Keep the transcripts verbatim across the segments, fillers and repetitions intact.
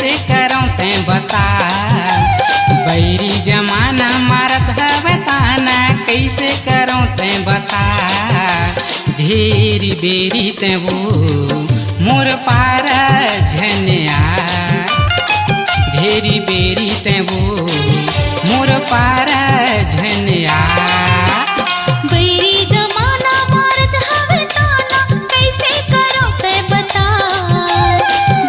कइसे करौं तैं बता। बैरी जमाना मारत हवय ताना, कइसे करौं तैं बता। घेरी बेरी तैं वो मोर पारा झन आ, घेरी बेरी तैं वो मोर पारा झन आ। बैरी जमाना मारत हवे ताना, कइसे करौं तैं बता।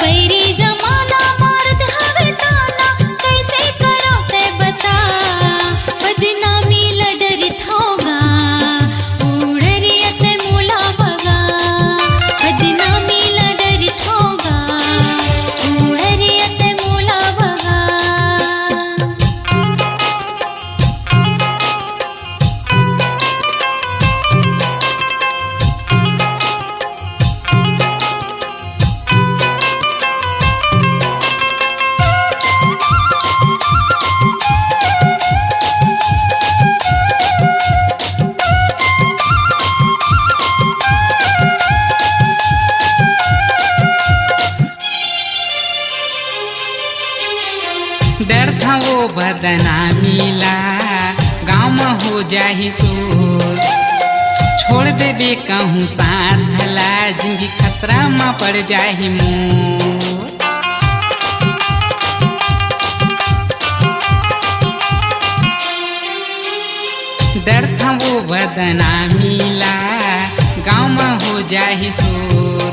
बैरी जमाना मारत हवे ताना, कइसे करौं तैं बता। बदनामी ल डरित हौं गा, उड़रिया तैं मोला बगा। बदनामी ल डरित हौं गा, उड़रिया तैं मोला बगा। डरथंव ओ बदनामी ला, गाँव म हो जाही शोर। छोड़ देबे कहूँ साथ ला, जिंदगी खतरा म पड़ जाही मोर। डरथंव ओ बदनामी ला, गाँव म हो जाही शोर।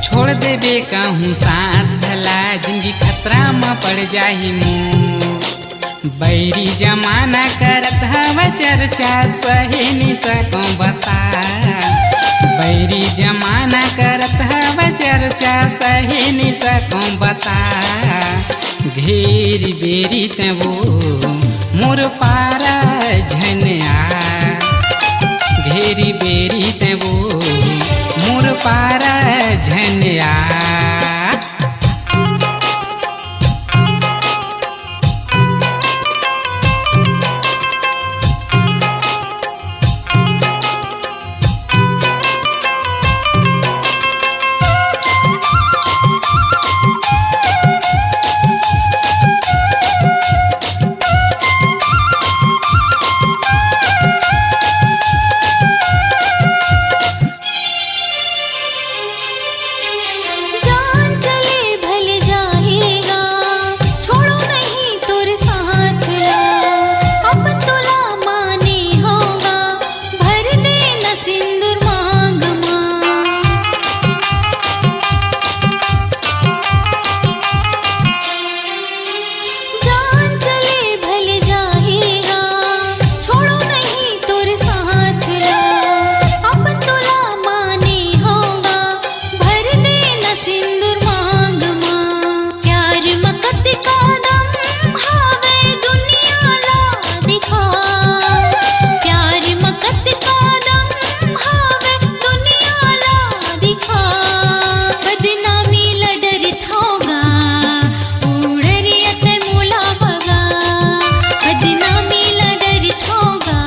छोड़ देबे कहूँ साथ ला, जिंदगी खतरा म पड़ जाही मोर। बैरी जमाना करत हवय चर्चा, सहे नि सकौं बता। बैरी जमाना करत हवय चर्चा, सहे नि सकौं बता। घेरी बेरी तैं वो मोर पारा झन आ, घेरी बेरी तैं वो मोर पारा झन आ। जान चले भले जाही गा, छोड़ों नहीं तोर साथ ला। अपन तोला माने हौं गा, भर देना सिंदूर मांग मा। जान चले भले जाही गा, छोड़ों नहीं तोर साथ ला। अपन तोला माने हौं गा, भर देना सिंदूर मांग मा। प्यार म कतका दम हावय दुनिया ला दिखा। प्यार म कतका दम हावय दुनिया ला दिखा। बदनामी ल डरित हौं गा, उड़रिया तैं मोला बगा। बदनामी ल डरित हौं गा,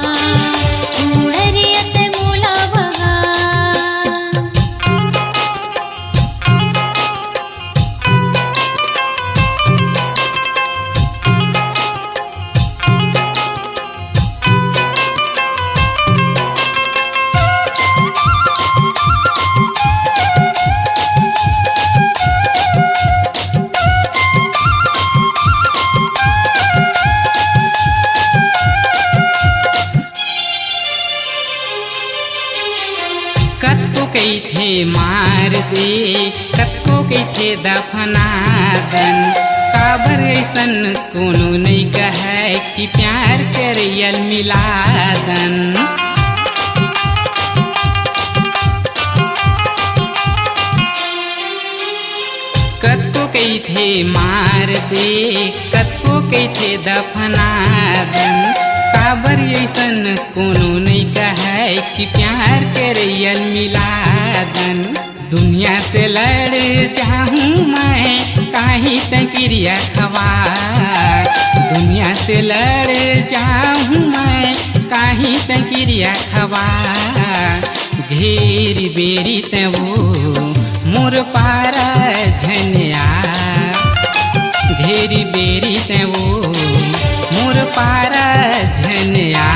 उड़रिया तैं मोला बगा। कतको कहिथे मार दे, कतको कहिथे दफना दन, काबर अइसन कोनो नइ कहय कि प्यार करइया ल मिला दन। कतको कहिथे मार दे, कतको कहिथे दफना दन, काबर अइसन कोनो नइ कहय कि प्यार करइया ल मिला दन। दुनिया से लड़ जाहूँ मैं, काहीं तैं किरिया खवा। दुनिया से लड़ जाहूँ मैं, काहीं तैं किरिया खवा। घेरी बेरी तैं वो मोर पारा झन आ। बेरी बेरी तैं वो मोर पारा झन आ।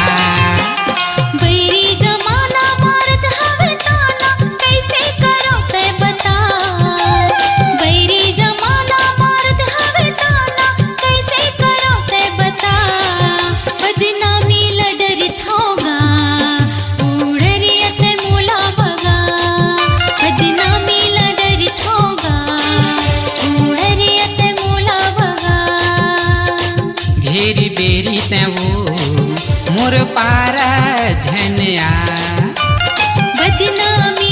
बैरी जमाना मारत हवे ताना, कैसे करो तैं बता। बैरी जमाना मारत हवे ताना, कैसे करो तैं बता। बदनामी ल डरित होगा, उड़रिया तैं मोला बगा। बदनामी ल डरित होगा, उड़रिया तैं मोला बगा। बेरी बेरी तैं वो मोर पारा झन आ। बदनामी